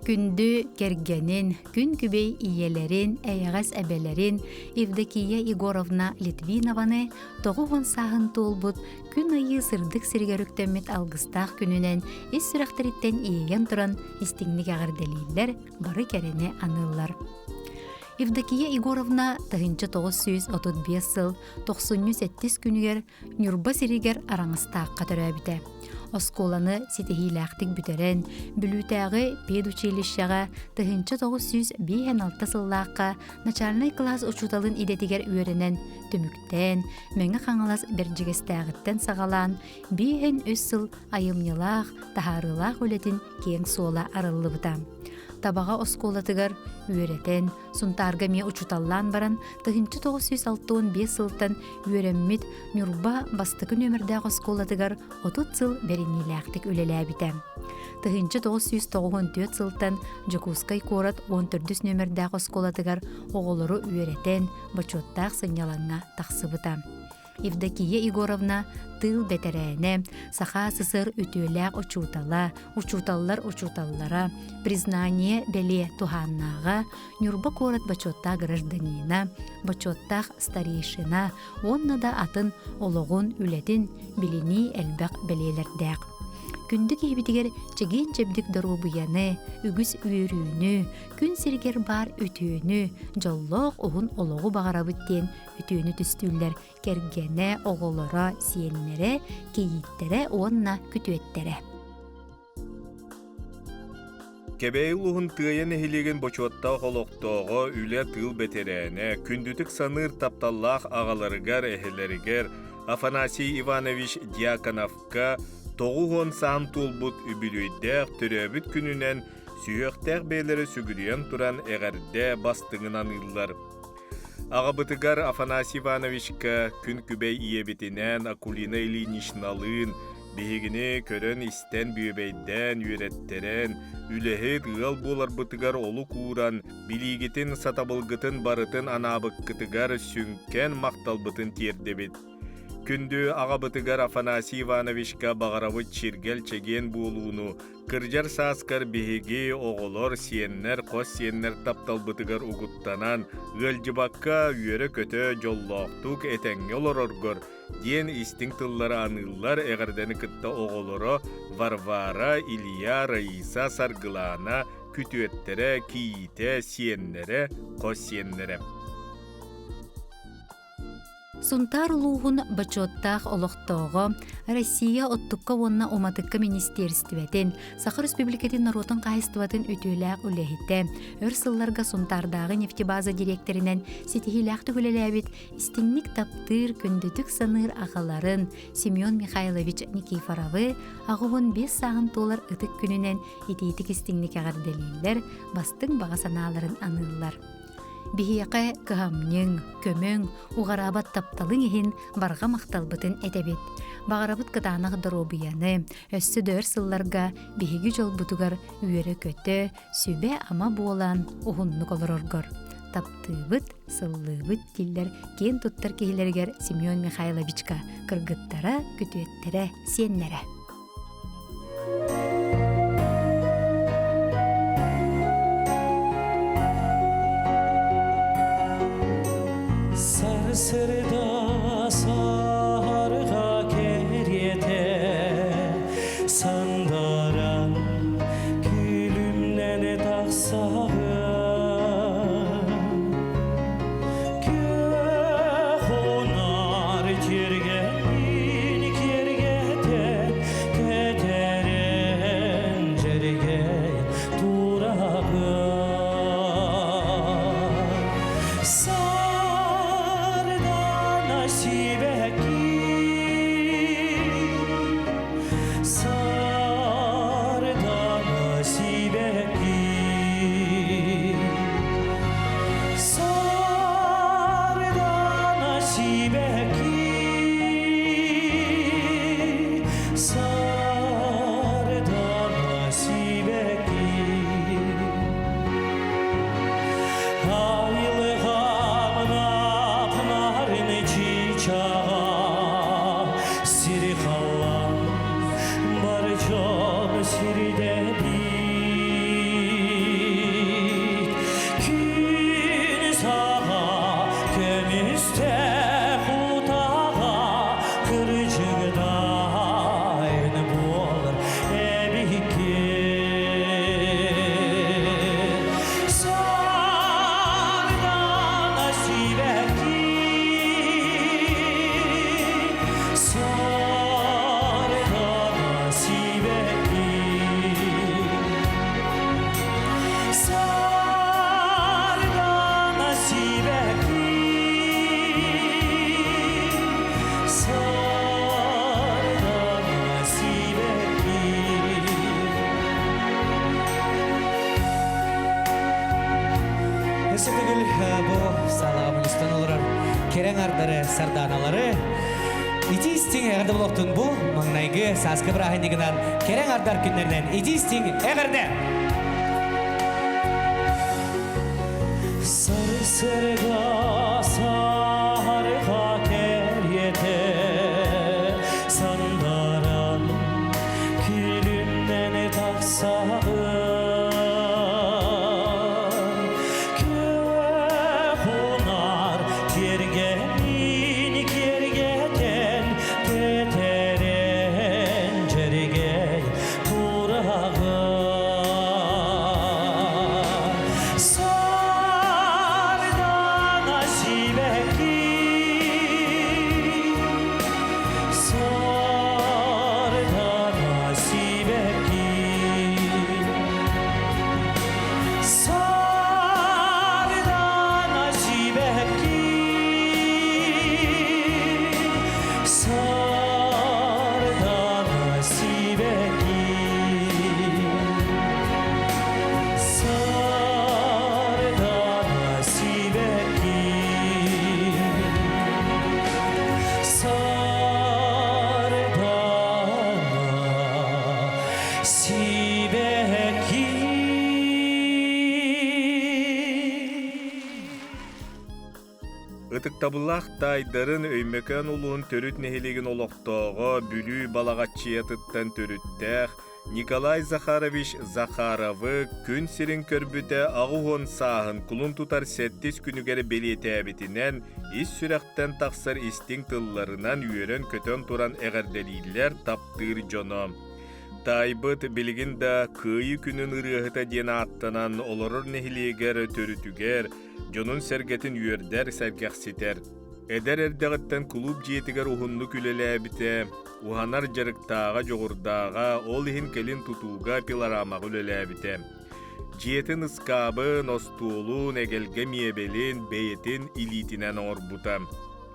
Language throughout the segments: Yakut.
Күндү кэргэнин, күн күбэй ийэлэрин, эйэҕэс эбэлэрин Евдокия Егоровна Литвинованы 90 сааһын туолбут күн айыы сырдык сиригэр үктэммит алгыстаах күнүнэн ис сүрэхтэриттэн иэйэн туран истиҥник эҕэрдэлииллэр, бары кэрэни аныыллар. Евдокия Егоровна 1935 сыл тохсунньу сэттис күнүгэр Ньурба сиригэр Араҥастаахха төрөөбүтэ. Оскуоланы ситиһиилээхтик бүтэрэн, Бүлүүтээҕи педучилищеҕа 1956 сыллаахха начальнай кылаас учууталын идэтигэр үөрэнэн, түмүктээн, Мэҥэ Хаҥалас Бэрдьигэстээҕиттэн саҕалаан, 53 сыл айымньылаах, таһаарыылаах үлэтин киэҥ суола арыллыбыта. Табаҕа оскуолатыгар үөрэтэн, Сунтаарга эмиэ учууталлаан баран, 1965 сылтан үөрэммит Ньурба бастакы нүөмэрдээх оскуолатыгар 30 сыл бэриниилээхтик үлэлээбитэ. 1994 сылтан Дьокуускай куорат 14 нүөмэрдээх оскуолатыгар оҕолору үөрэтэн, бочуоттаах сынньалаҥҥа тахсыбыта. Евдокия Егоровна тыыл бэтэрээнэ, Саха СССР үтүөлээх учуутала, учууталлар учууталлара, признание бэлиэ туһааннааҕа, Ньурба куорат бочуоттаах гражданина, бочуоттаах старейшина уонна да атын олоҕун, үлэтин билинии элбэх бэлиэлэрдээх. Күндү киһибитигэр чэгиэн-чэбдик доруобуйаны, үгүс үөрүүнү, күн сиригэр баар үтүөнү, дьоллоох уһун олоҕу баҕарабыт диэн үтүөнү түстүүллэр кэргэнэ, оҕолоро, сиэннэрэ, кийииттэрэ уонна күтүөттэрэ. Кэбээйи улууһун Тыайа нэһилиэгин бочуоттаах олохтооҕо, үлэ-тыыл бэтэрээнэ, күндүтүк саныыр тапталлаах аҕаларыгар, эһэлэригэр Афанасий Иванович Дьяконовка 90 саам туолбут үбүлүөйдээх төрөөбүт күнүнэн сүһүөхтээх бэйэлэрэ сүгүрүйэн туран эҕэрдэ бастыҥын аныыллар. Аҕабытыгар Афанасий Ивановичка күн күбэй ийэбитинээн Акулина Ильиничналыын биһигини көрөн-истэн бүөбэйдээн, үөрэттэрэн, үлэһит, ыал буоларбытыгар олук ууран, билиигитин, сатабылгытын барытын анаабыккытыгар сүҥкэн махталбытын тиэрдэбит. Күндү аҕабытыгар Афанасий Ивановичка баҕарабыт чиргэл чэгиэн буолууну, Кырдьар сааскар биһиги, оҕолор, сиэннэр, хос сиэннэр тапталбытыгар угуттанан, ыалдьыбакка үөрэ-көтө, дьоллоохтук, этэҥҥэ олороргор диэн истиҥ тыллары аныыллар эҕэрдэни кытта оҕолоро Варвара, Илья, Раиса, Саргылаана, күтүөттэрэ, кийиитэ, сиэннэрэ, хос сиэннэрэ. Сунтаар улууһун бочуоттаах олохтооҕо, Россия оттукка уонна уматыкка министиэристибэтин, Саха Республикатын норуотун хаһаайыстыбатын үтүөлээх үлэһитэ, өр сылларга Сунтаардааҕы нефтебаза дириэктэринэн ситиһиилээхтик үлэлээбит, истиҥник таптыыр, күндүтүк саныыр аҕаларын Семен Михайлович Никифоровы 85 сааһын туолар ытык күнүнэн итиитик истиҥник эҕэрдэлииллэр, бастыҥ баҕа санааларын аныыллар. Биһиэхэ кыһамньыҥ, көмөҥ, уҕараабат тапталыҥ иһин барҕа махталбытын этэбит. Баҕарабыт кытаанах доруобуйаны, өссө да өр сылларга биһиги дьолбутугар үөрэ-көтө, сүбэ-ама буолан уһуннук олороргор. Таптыыбыт, сыллыыбыт дииллэр киэн туттар киһилэригэр Семен Михайловичка кыргыттара, күтүөттэрэ, сиэннэрэ. Сарсырда саһарга кэриэтэ сандаран күлүмнэнэ тахсаҕын Күөх унаар тиэргэнин киэргэтэн кэтэрэн дьэргэй тураҕын Сардаҥа. Өссө төгүл бу саалаҕа мунньустан олорор кэрэ аҥардары, сардааналары ити истиҥ эҕэрдэ буолуохтун бу маҥнайгы сааскы бырааһынньыгынан кэрэ аҥардар күннэринэн ити истиҥ эҕэрдэ! Сарсырга сарга кэриэтэ сандаран күлүмнэн тахсаҕын Күөх унаар тиэргэнин киэргэтэн тэтэрэн дьэргэй тураҕын Сардана сибэкки Сардана сибэкки Сардана сибэкки Сардана сибэкки Сардана сибэкки Сардана сибэкки Ытыктабыллаах таайдарын Өймөкөөн улууһун төрүт нэһилиэгин олохтооҕо Бүлүү Балаҕаччыйатыттан төрүттээх Николай Захарович Захаровы күн сирин көрбүтэ 80 сааһын кулун тутар сэттис күнүгэр бэлиэтээбитинэн ис сүрэхтэн тахсар истиҥ тылларынан үөрэн-көтөн туран эҕэрдэлииллэр таптыыр дьоно. Таайбыт билигин да Кыайыы күнүн ырыаһыта диэн ааттанан олорор нэһилиэгэр төрүтүгэр дьонун-сэргэтин үөрдэр, сэргэхситэр. Эдэр эрдэҕиттэн кулууп дьиэтигэр уһуннук үлэлээбитэ, уһанар дьарыктааҕа, дьоҕурдааҕа, ол иһин кэлин тутууга, пилорамаҕа үлэлээбитэ. Дьиэтин ыскаабын, остуолун, эгэлгэ миэбэлин бэйэтин илиитинэн оҥорбута.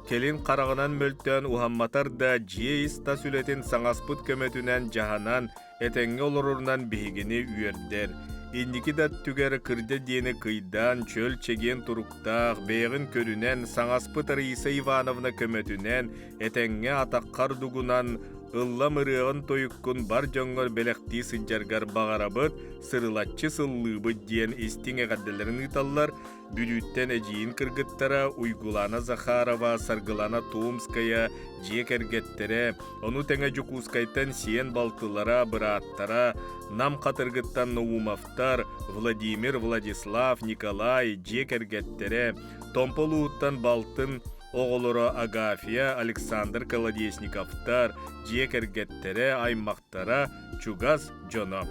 Кэлин хараҕынан мөлтөөн уһамматар да дьиэ ис-тас үлэтин саҥаспыт көмөтүнэн дьаһанан, этэҥҥэ олорорунан биһигини үөрдэр. Инники да өттүгэр кырдьа диэни кыйдаан, чөл чэгиэн туруктаах, бэйэҕин көрүнэн, саҥаспыт Раиса Ивановна көмөтүнэн, этэҥҥэ атаххар дугунан, ыллам ырыаҕын тойуккун бар дьоҥҥор бэлэхтии сылдьаргар баҕарабыт, сырылаччы сыллыыбыт диэн истиҥ эҕэрдэлэрин ыыталлар Бүлүүттэн эдьиийин кыргыттара Уйгулаана Захарова, Саргылана Томская дьиэ кэргэттэрэ, ону тэҥэ Дьокуускайтан сиэн балтылара, бырааттара, Нам Хатыргыттан Наумовтар, Владимир, Владислав, Николай дьиэ кэргэттэрэ, Томпо улууһуттан балтын оҕолоро Агафья, Александр Колодезниковтар, дьиэ кэргэттэрэ, аймахтара, чугас дьоно.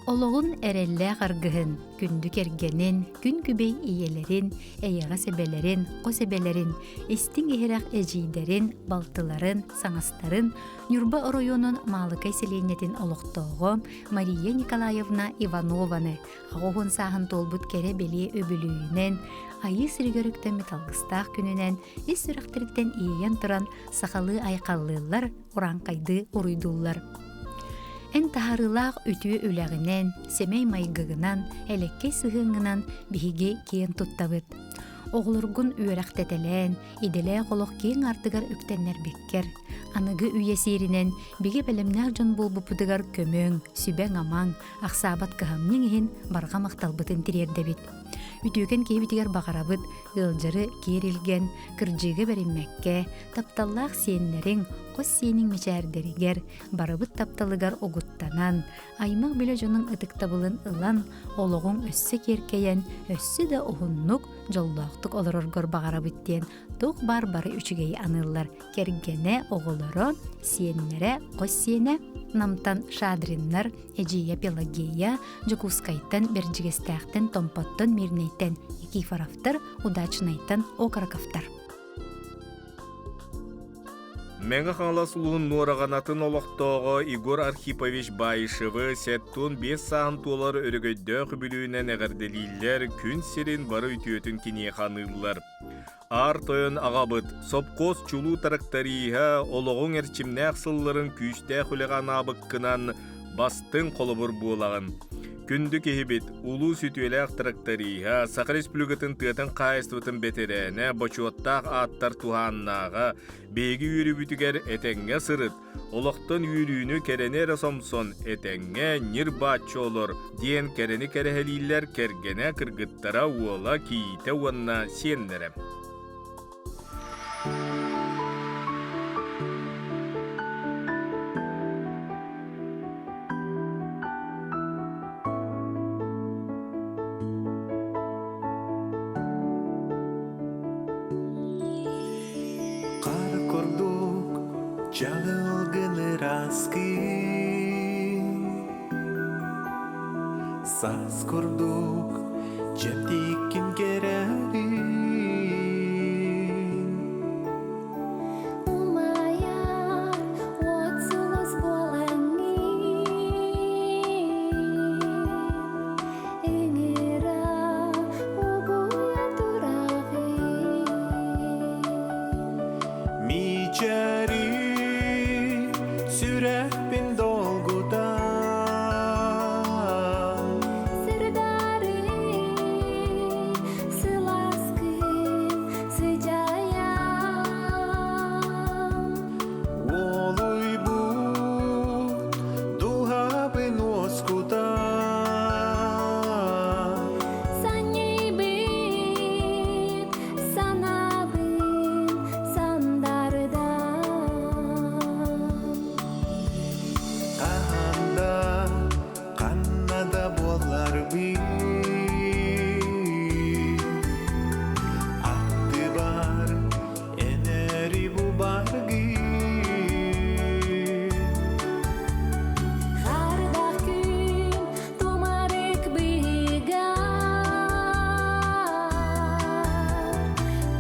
Олоҕун эрэллээх аргыһын, күндү кэргэнин, күн күбэй ийэлэрин, эйэҕэс эбэлэрин, хос эбэлэрин, истиҥ иһирэх эдьиийдэрин, балтыларын, саҥастарын Ньурба оройуонун Маалыкай сэлиэнньэтин олохтооҕо Мария Николаевна Иванованы 80 сааһын туолбут кэрэ бэлиэ үбүлүөйүнэн, Айыы сиригэр үктэммит алгыстаах күнүнэн ис сүрэхтэриттэн иэйэн туран сахалыы айхаллыыллар, урааҥхайдыы уруйдууллар. Эн таһаарыылаах үтүө үлэҕинэн, сэмэй майгыгынан, элэккэй сыһыаҥҥынан биһиги киэн туттабыт. Оҕолоргун үөрэхтэтэлээн, идэлээх олох киэҥ ардыгар үктэннэрбиккэр, аныгы үйэ сиэринэн бигэ бэлэмнээх дьон буолбуппутугар көмөҥ, сүбэҥ-амаҥ, ахсаабат кыһамньыҥ иһин барҕа махталбытын тириэрдэбит. Үтүөкэн киһибитигэр баҕарабыт ыалдьары киэр илгэн, кырдьыыга бэриммэккэ, тапталлаах сиэннэриҥ, хос сиэниҥ мичээрдэригэр, барыбыт тапталыгар угуттанан, аймах билэ дьонуҥ ытыктабылын ылан, олоҕуҥ өссө киэркэйэн, өссө да уһуннук, дьоллоохтук олороргор баҕарабыт диэн туох баар бары үчүгэйи аныыллар кэргэнэ, оҕолоро, сиэннэрэ, хос сиэнэ Намтан Шадриннар, эдьиийэ Пелагея, Дьокуускайтан, Бэрдьигэстээхтэн, Томпоттон, Мирнэйтэн Никифоровтар, Удачнайтан Окороковтар. Мэҥэ Хаҥалас улууһун Нуораҕанатын олохтооҕо Егор Архипович Баишевы 75 сааһын туолар өрөгөйдөөх үбүлүөйүнэн эҕэрдэлииллэр, күн сирин бары үтүөтүн киниэхэ аныыллар. Аар тойон аҕабыт, сопхуос чулуу тракториһа, олоҕуҥ эрчимнээх сылларын күүстээх үлэҕэ анаабыккынан бастыҥ холобур буолаҕын. Күндү киһибит, улуу сүтүөлээх тракториһа, Саха Республикатын тыатын хаһаайыстыбатын бэтэрээнэ, бочуоттаах ааттар туһааннааҕа, биһиги үөрүүбүтүгэр этэҥҥэ сырыт, олохтон үөрүүнү кэрэни эрэ сомсон, этэҥҥэ ньир-бааччы олор, диэн кэрэни кэрэһэлииллэр кэргэнэ, кыргыттара, уола, кийиитэ уонна сиэннэрэ. Хаар курдук чаҕылгын ыраскын Саас курдук чэбдиккин кэрэрин Умайар уот сулус буолаҥҥын Ыҥыра угуйа тураҕын Мичэри сүрэхпин долгутан Сырдары сыласкын сыдьайан Уолуйбут дууһабын уоскутан Санньыйбыт санаабын сандардан Хаһан да, ханна да буолларбын Аттыбар энэри бу баргын Хардах күн тумарык быыгар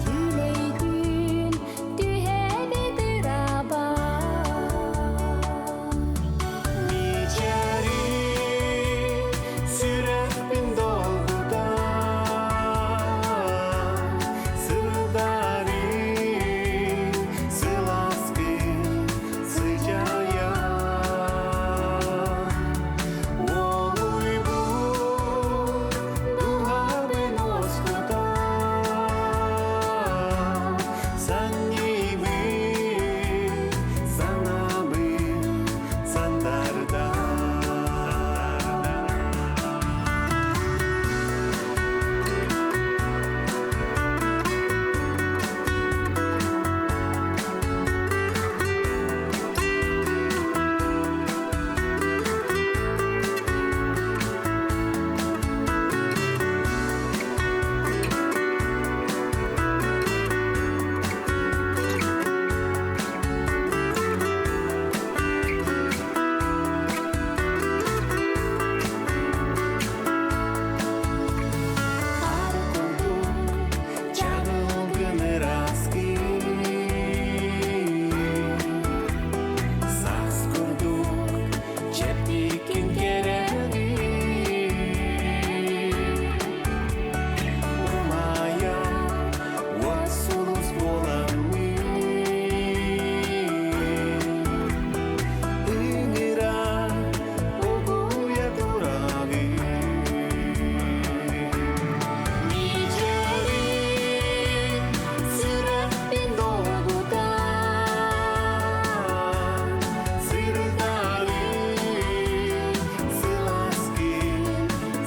Түлэй күн түһэбит ырабар Мичэри сүрэхпин долгутан Сырдары сыласкын сыдьайан Уолуйбут дууһабын уоскутан Санньыйбыт санаабын сандардан Хаар курдук Чаҕылгын ыраскын Саас курдук чэбдиккин кэрэҕин Умайа уот сулус буоламмын Ыҥыра угуйа тураҕын Мичээрин сүрэхпин долгутан Сырдары сыласкын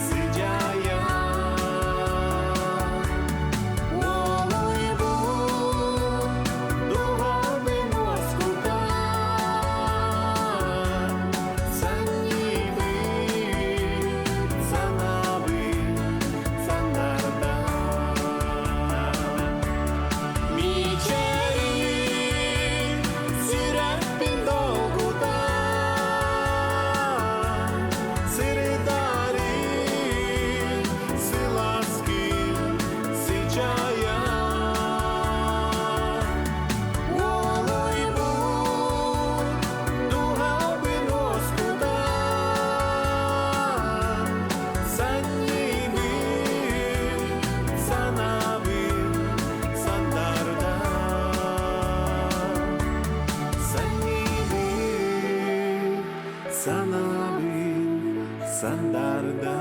сыдьайан Уолуйбут дууһабын уоскутан Санньыйбыт санаабын сандардан Мичээрин сүрэхпин долгутан Сырдары сыласкын сыдьайан Уолуйбут дууһабын уоскутан Санньыйбыт санаабын сандардан Санньыйбыт санаабын Сандарда.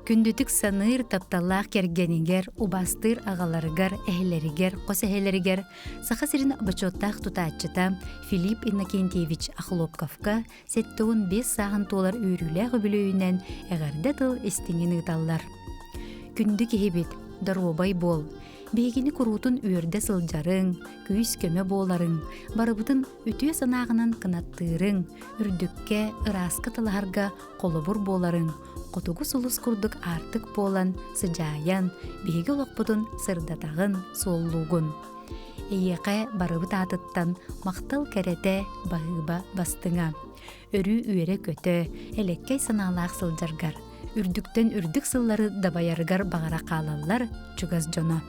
Күндүтүк саныыр тапталлаах кэргэнигэр, убаастыыр аҕаларыгар, эһэлэригэр, хос эһэлэригэр Саха сирин бочуоттаах тутааччыта Филипп Иннокентьевич Охлопковка 75 сааһын туолар үөрүүлээх үбүлүөйүнэн эҕэрдэ тыл истиҥин ыыталлар. Күндү киһибит, доруобай буол! Биһигини куруутун үөрдэ сылдьарыҥ, күүс-көмө буоларыҥ, барыбытын үтүө санааҕынан кынаттыырыҥ, үрдүккэ, ырааска талаһарга холобур буоларыҥ, хотугу сулус курдук аартык буолан, сыдьаайан, биһиги олохпутун сырдатаҕын, суоллуугун. Эйиэхэ барыбыт аатыттан махтал кэрэтэ, баһыыба бастыҥа. Өрүү үөрэ-көтө, элэккэй санаалаах сылдьаргар, үрдүктэн үрдүк сыллары дабайарыгар баҕара хаалаллар чугас дьоно.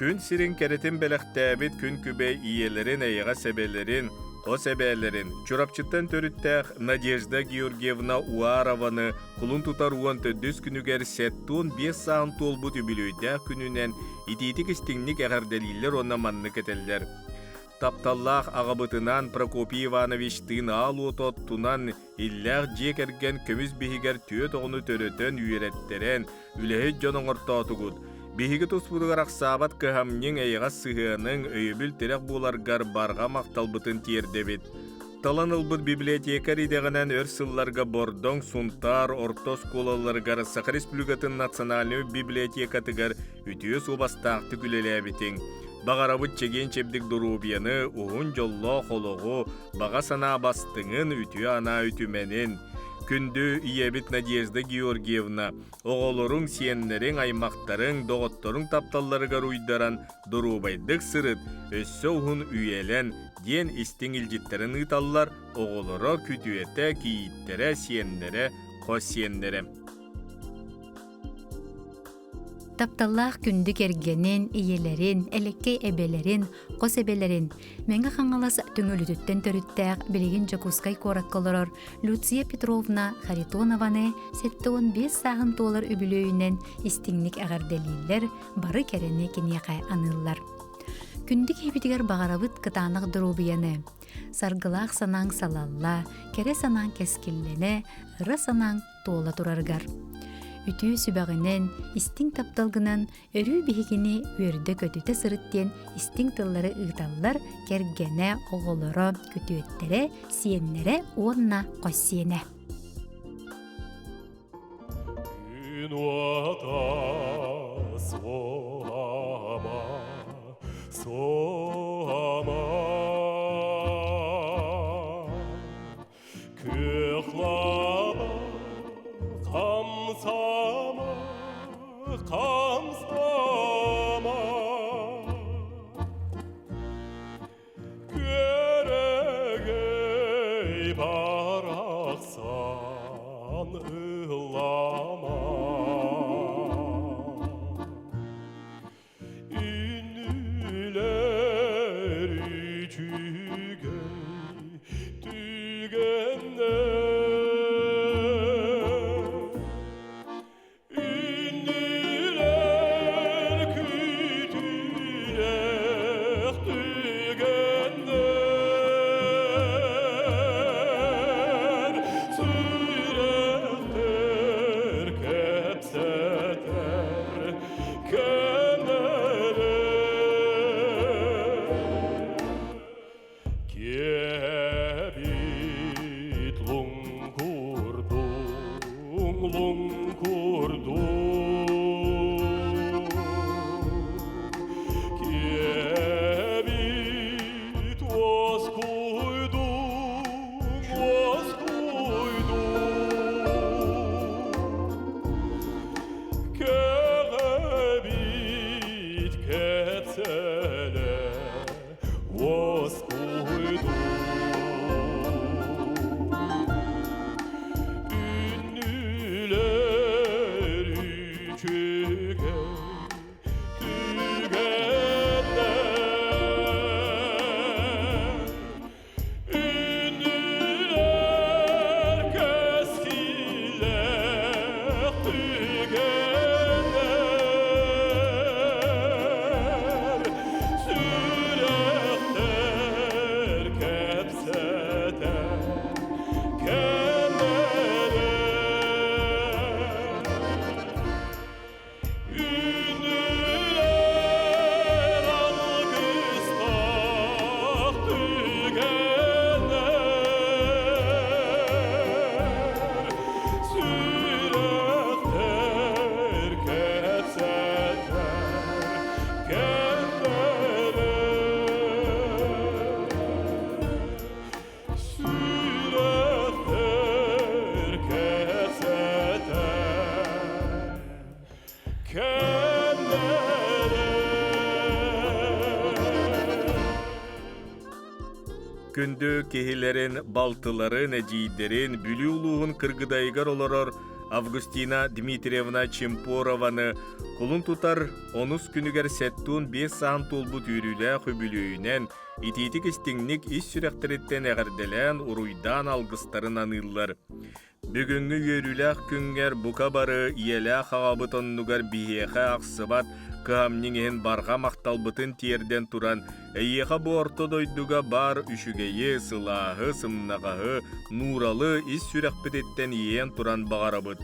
Күн сирин кэрэтин бэлэхтээбит күн күбэй ийэлэрин эйэҕэс эбэлэрин, хос эбээлэрин, Чурапчыттан төрүттээх Надежда Георгиевна Уарованы кулун тутар 14 күнүгэр 75 сааһын туолбут үбүлүөйдээх күнүнэн итиитик-истиҥник эҕэрдэлииллэр уонна маннык этэллэр. Тапталлаах аҕабытынаан Прокопий Ивановичтыын аал уоту оттунан, иллээх дьиэ кэргэн көмүс биһигэр түөрт оҕону төрөтөн, үөрэттэрэн, үлэһит дьон оҥортоотугут. Биһиги туспутугар ахсаабат кыһамньыҥ, эйэҕэс сыһыаныҥ, өйөбүл-тирэх буоларгар барҕа махталбытын тиэрдэбит. Талан ылбыт библиотекарь идэҕинэн өр сылларга Бордоҥ, Сунтаар орто оскуолаларыгар Саха Республикатын национальнай библиотекатыгар үтүө суобастаахтык үлэлээбитиҥ. Баҕарабыт чэгиэн-чэбдик доруобуйаны, уһун дьоллоох олоҕу, баҕа санаа бастыҥын, үтүө анаа үтүмэнин. Күндү ийэбит Надежда Георгиевна, оҕолоруҥ, сиэннэриҥ, аймахтарыҥ, доҕотторуҥ тапталларыгар уйдаран доруобайдык сырыт, өссө уһун үйэлэн, диэн истиҥ илдьиттэрин ыыталлар оҕолоро, күтүөтэ, кийииттэрэ, сиэннэрэ, хос сиэннэрэ. Тапталлаах күндү кэргэнин, ийэлэрин, элэккэй эбэлэрин, хос эбэлэрин Мэҥэ Хаҥалас Төҥүлүтүттэн төрүттээх билигин Дьокуускай куоракка олорор Люция Петровна Харитонованы 75 сааһын туолар үбүлүөйүнэн истиҥник эҕэрдэлииллэр, бары кэрэни киниэхэ аныыллар. Күндү киһибитигэр баҕарабыт кытаанах доруобуйаны, саргылаах санааҥ салалла, кэрэ санааҥ кэскиллэнэ, ыра санааҥ туола турарыгар. Үтүө сүбэҕинэн, истиҥ тапталгынан өрүү биһигини үөрдэ-көтүтэ сырыт диэн истиҥ тыллары ыыталлар кэргэнэ, оҕолоро, күтүөттэрэ, сиэннэрэ уонна хос сиэнэ. Күн уота суолама, суолама. Күөх лаба хамсама, хамсама. Күөрэгэй барахсан ыллама. Үнүлэр үчүгэй түгэннэр Үнүлэр күтүлэх түгэннэр Сүрэхтэр кэпсэтэр Киэбит луҥкурдуҥ, луҥкурдуҥ, Киэбит. Күндү киһилэрин, балтыларын, эдьиийдэрин Бүлүү улууһун Кыргыдайыгар олорор Августина Дмитриевна Чемпорованы кулун тутар онус күнүгэр 75 саан туолбут үөрүүлээх үбүлүөйүнэн итиитик-истиҥник ис сүрэхтэриттэн эҕэрдэлээн уруйдаан алгыстарын аныыллар. Бүгүҥҥү үөрүүлээх күҥҥэр бука бары ийэлээх аҕабыт оннугар биһиэхэ ахсыбат кыһамньыҥ иһин барҕа махталбытын тиэрдэн туран, эйиэхэ бу орто дойдуга баар үчүгэйи, сылааһы, сымнаҕаһы, нууралы ис сүрэхпититтэн иэйэн туран баҕарабыт.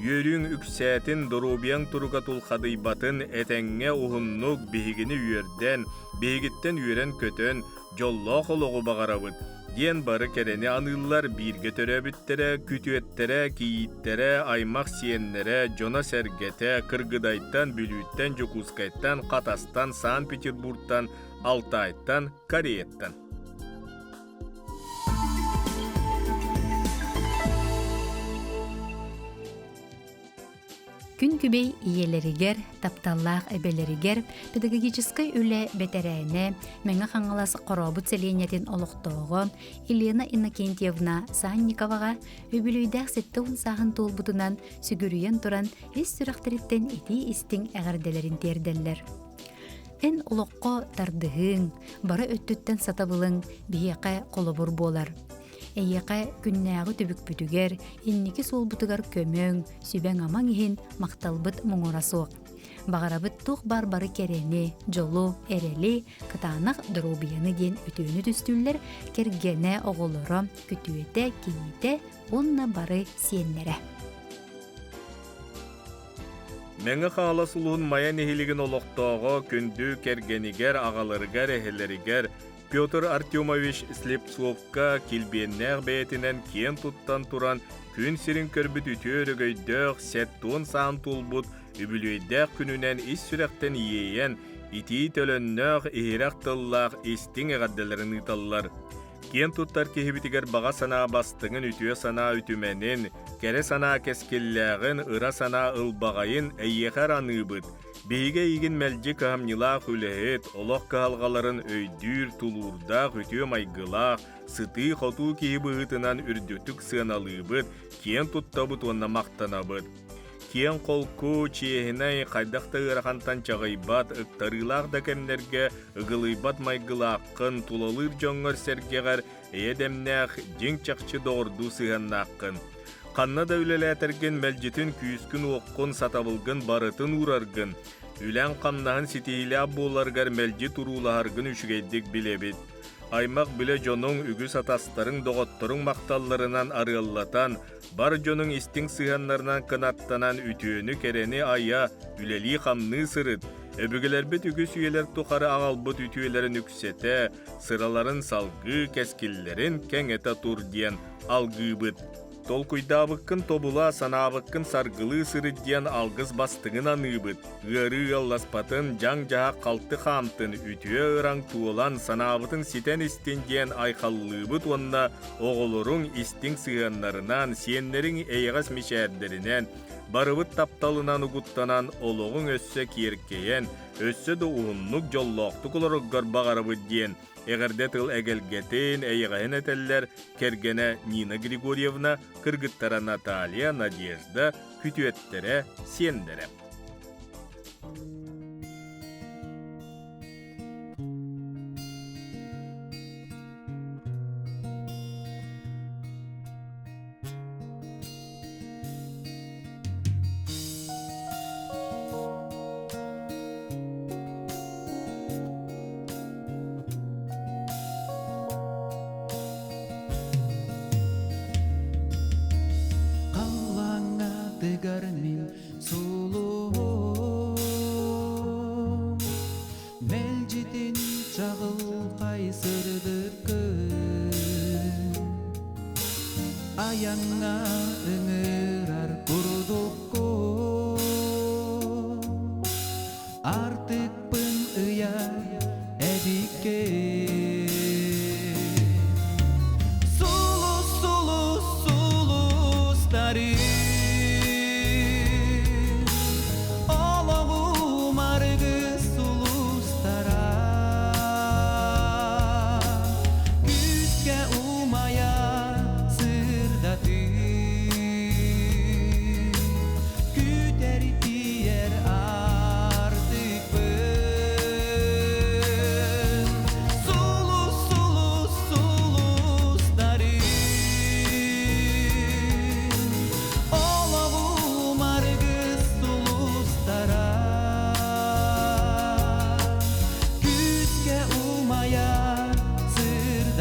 Үөрүүҥ үксээтин, доруобуйаҥ туруга тулхадыйбатын, этэҥҥэ уһуннук биһигини үөрдэн, биһигиттэн үөрэн-көтөн, дьоллоох олоҕу баҕарабыт диэн бары кэрэни аныыллар бииргэ төрөөбүттэрэ, күтүөттэрэ, кийииттэрэ, аймах сиэннэрэ, дьоно-сэргэтэ Кыргыдайтан, Бүлүүттэн, Дьокуускайтан, Хатастан, Санкт-Петербургтан, Алтайтан, Кореяттан. Күн күбэй ийэлэригэр, тапталлаах эбэлэригэр педагогическай үлэ бэтэрээнэ, Мэҥэ Хаҥалас Хорообут сэлиэнньэтин олохтооҕо Елена Иннокентьевна Санниковаҕа үбүлүөйдээх 70 сааһын туолбутунан сүгүрүйэн туран ис сүрэхтэриттэн итии-истиҥ эҕэрдэлэрин тиэрдэллэр. Эн олоххо тардыһыыҥ, бары өттүттэн сатабылыҥ биһиэхэ холобур буолар. Эйиэхэ күннээҕи түбүкпүтүгэр, инники суолбутугар көмөҥ, сүбэҥ-амаҥ иһин махталбыт муҥура суох. Баҕарабыт туох баар бары кэрэни, дьолу, эрэли, кытаанах доруобуйаны диэн үтүөнү түстүүллэр кэргэнэ, оҕолоро, күтүөтэ, кийиитэ уонна бары сиэннэрэ. Мэҥэ Хаҥалас улууһун Майа нэһилигин олохтооҕо күндү кэргэнигэр, аҕаларыгар, эһэлэригэр Петр Артемович Слепцовка килбиэннээх бэйэтинэн киэн туттан туран күн сирин көрбүт үтүө өрөгөйдөөх 70 саан туолбут үбүлүөйдээх күнүнэн ис сүрэхтэн иэйэн, итии төлөннөөх, иһирэх тыллаах истиҥ эҕэрдэлэрин ыыталлар. Киэн туттар киһибитигэр баҕа санаа бастыҥын үтүө санаа үтүмэнин, кэрэ санаа кэскиллээҕин, ыра санаа ылбаҕайын эйиэхэ эрэ аныыбыт. Биһиги эйигин мэлдьи кыһамньылаах үлэһит, олох кыһалҕаларын өйдүүр, тулуурдаах, үтүө майгылаах, сытыы-хотуу киһи быһыытынан үрдүктүк сыаналыыбыт, киэн туттабыт уонна махтанабыт. Киэҥ-холку, чиэһинэй, хайдах да ыарахантан чаҕыйбат, ыктарыылаах да кэмнэргэ ыгылыйбат майгылааххын, тулалыыр дьоҥҥор-сэргэҕэр эйэ-дэмнээх, дьиҥ-чахчы доҕордуу сыһыаннааххын. Ханна да үлэлээтэргин мэлдьитин күүскүн-уоххун, сатабылгын барытын уураргын, үлэҥ-хамнаһын ситиһиилээх буоларгар мэлдьи туруулаһаргын үчүгэйдик билэбит. Аймах-билэ дьонуҥ, үгүс атастарыҥ, доҕотторуҥ махталларынан арыаллатан, бар дьонуҥ истиҥ сыһыаннарынан кынаттанан үтүөнү-кэрэни айа, үлэлии-хамныы сырыт. Өбүгэлэрбит үгүс үйэлэр тухары аҕалбыт үтүөлэрин үксэтэ, сыраларын салгыы, кэскиллэрин кэҥэтэ тур диэн алгыыбыт. Толкуйдаабыккын тобула, санаабыккын саргылыы сырыт диэн алгыс бастыҥын аныыбыт. Ыарыы ыалласпатын, дьаҥ-дьаһах халты хаамтын, үтүө ыраҥ туолан, санаабытын ситэн истин диэн айхаллыыбыт уонна оҕолоруҥ истиҥ сыһыаннарынан, сиэннэриҥ эйэҕэс мичээрдэринэн, барыбыт тапталынан угуттанан олоҕуҥ өссө киэркэйэн, өссө да уһуннук дьоллоохтук олороргор баҕарабыт диэн эҕэрдэ тыл эгэлгэтин, эйэҕэһин этэллэр кэргэнэ Нина Григорьевна, кыргыттара Наталья, Надежда, күтүөттэрэ, сиэннэрэ. Халлааҥҥа тыгар мин сулуһум Мэлдьитин чаҕылхай сырдыккын Айаҥҥа ыҥырар курдуккун Артыкпын ыйар эбиккин Сулус, сулус, сулустары Олоҕум аргыс сулустара.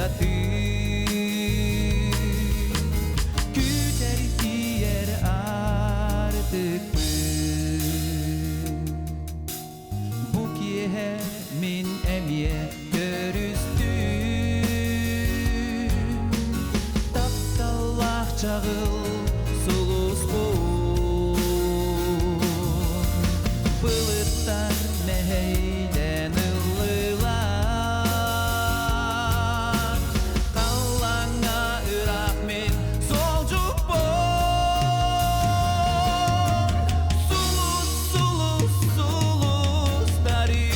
Сырдатыы Күүтэр тиийэр аартыкпын Бу киэһэ мин эмиэ көрүстүм Тапталлаах чаҕыл сулуспун Былыттар мэһэйдэн ыллылар Халлааҥҥа ыраах мин суолдьуппун Сулус, сулус, сулустарым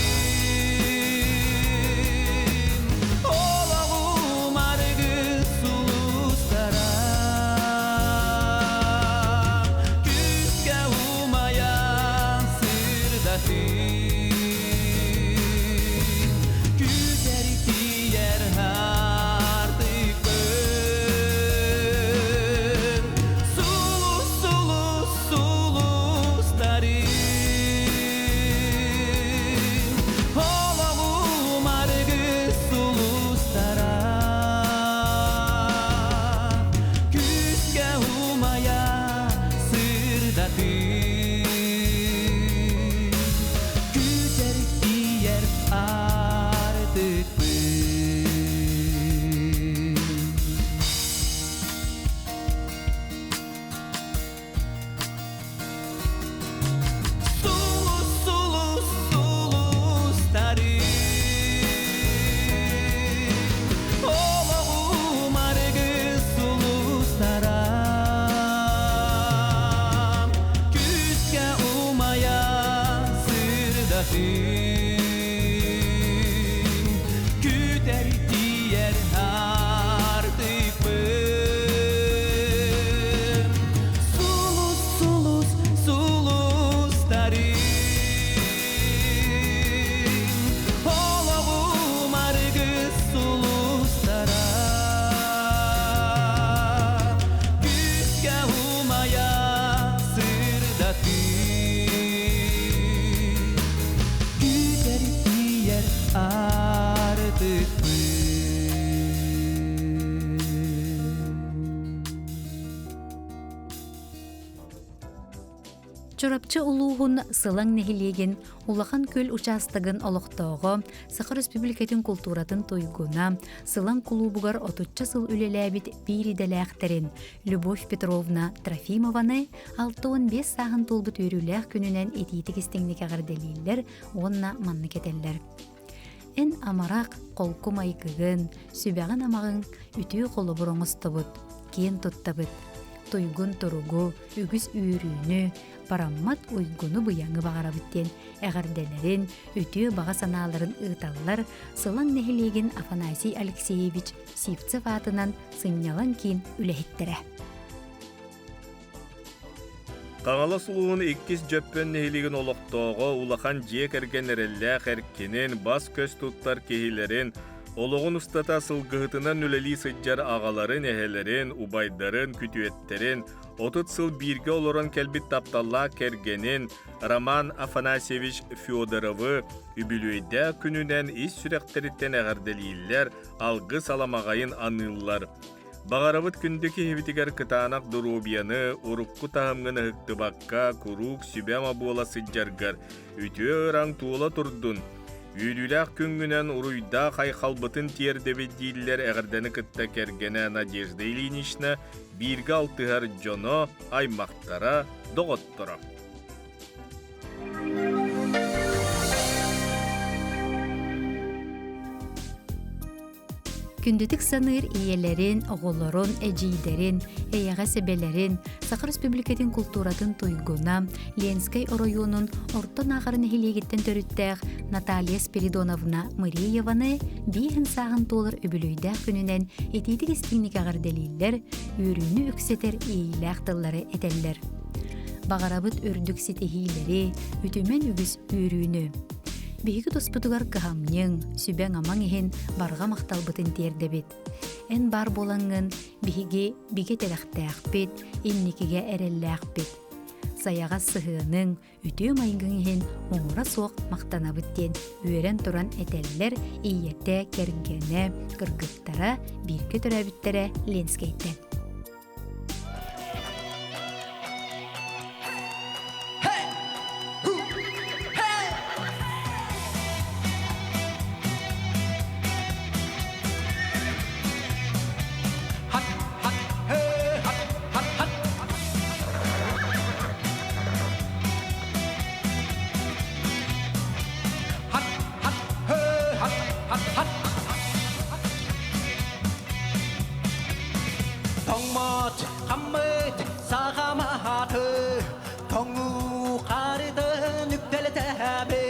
Олоҕум аргы сулустара Күүскэ умайан сырдатыы Күүтэр тиийэр аартыкпын Сулус, сулус, сулустарым Олоҕум аргы сулустара Күүскэ умайа сырдатыы Күүтэр тиийэр аартыкпын Сулус, сулус, сулустарым Олоҕум аргы сулустара Күүскэ умайа сырдатыы Күүтэр тиийэр аартыкпын Сулус, сулус, сулустарым Олоҕум аргыс сулустара Күүскэ умайа сырдатыы Күүтэр тиийэр аартыкпын Чурапчы улууһун Сылаҥ нэһилиэгин Улахан Күөл учаастагын олохтооҕо, Саха Республикатын култууратын туйгуна, Сылаҥ кулуубугар отучча сыл үлэлээбит биир идэлээхтэрин Любовь Петровна Трофимованы 65 сааһын туолбут үөрүүлээх күнүнэн итиитик истиҥник эҕэрдэлииллэр уонна маннык этэллэр. Эн амарах, холку майгыгын, сүбэҕин-амаҕыҥ үтүө холобур оҥостобут, киэн туттабыт. Туйгун туругу, үгүс үөрүүнү, бараммат уйгуну-быйаҥы баҕарабыт диэн эҕэрдэлэрин, үтүө баҕа санааларын ыыталлар Сылаҥ нэһилиэгин Афанасий Алексеевич Сивцев аатынан сынньалаҥ киин үлэһиттэрэ. Хаҥалас улууһун иккис Дьөппөн нэһилиэгин олохтооҕо улахан дьиэ кэргэн эрэллээх эркинин, бас-көс туттар киһилэрин, олоҕун устата сылгыһытынан үлэлии сылдьар аҕаларын, эһэлэрин, убайдарын, күтүөттэрин, 30 сыл бииргэ олорон кэлбит тапталлаах кэргэнин Роман Афанасьевич Федоровы үбүлүөйдээх күнүнэн ис сүрэхтэриттэн эҕэрдэлииллэр, алгыс аламаҕайын аныыллар. Баҕарабыт күндү киһибитигэр кытаанах доруобуйаны, урукку таһымҥын ыһыктыбакка, куруук сүбэ-ама буола сылдьаргар үтүө ыраҥ туола турдун! Үөрүүлээх күҥҥүнэн уруйдаах айхалбытын тиэрдэбит дииллэр эҕэрдэни кытта кэргэнэ Надежда Ильинична, бииргэ алтыһар дьоно, аймахтара, доҕотторо. Күндүтүк саныыр ийэлэрин, оҕолорун, эдьиийдэрин, эйэҕэс эбэлэрин, Саха Республикатын култууратын туйгуна, Ленскэй оройуонун Орто Наахара нэһилиэгиттэн төрүттээх Наталья Спиридоновна Мырееваны биэһин сааһын туолар үбүлүөйдээх күнүнэн итиитик истиҥник эҕэрдэлииллэр, үөрүүнү үксэтэр иэйиилээх тыллары этэллэр. Баҕарабыт үрдүк ситиһиилэри, үтүмэн үгүс үөрүүнү. Биһиги туспутугар кыһамньыҥ, сүбэҥ-амаҥ иһин барҕа махталбытын тиэрдэбит. Эн баар буолаҥҥын биһиги бигэ тирэхтээхпит, инникигэ эрэллээхпит. Сайаҕас сыһыаныҥ, үтүө майгыҥ иһин муҥура суох махтанабыт диэн үөрэн туран этэллэр ийэтэ, кэргэнэ, кыргыттара, бииргэ төрөөбүттэрэ Ленскэйтэн. Тоҥмот хаммыт саҕамаһаты тоҥуу харытын үктэлэтэбир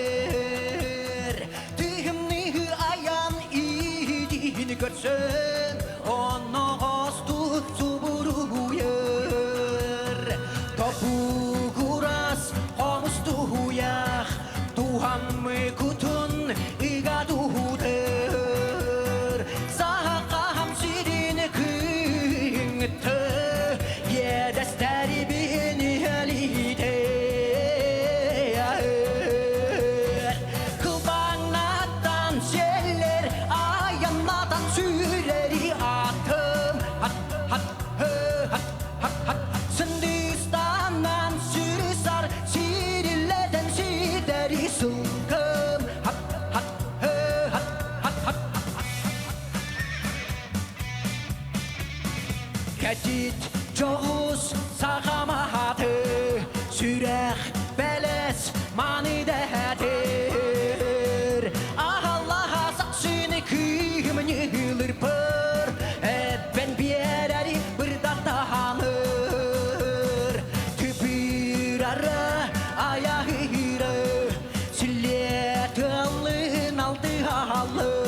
Тыһымныһы аян иһитин көрсөн онноҕосту субуруйар Тобугурас хомус туһуйах туһаммы кутун ыга туһутыр Сахахам сирин кыһыҥты иэдэстэрибин иһэлитэр Кылбаҥнаттан сиэллэр айаннатан сүүрэри атым хат хат хат хат хат Сындыстанан сүрүсар сирилледен сидэри сылгым хат хат хат хат хат Кэтит дьоҕус сахамаһаты сүрэх бэлэс маны дэһэтир Аһаллаһа сахсыны кыыһым ньыһылырпыр Эбэн биэрэри бырдаттаһаныр Түбүрары аяһыыры Силлиэ тыаллын алтыһаллыр.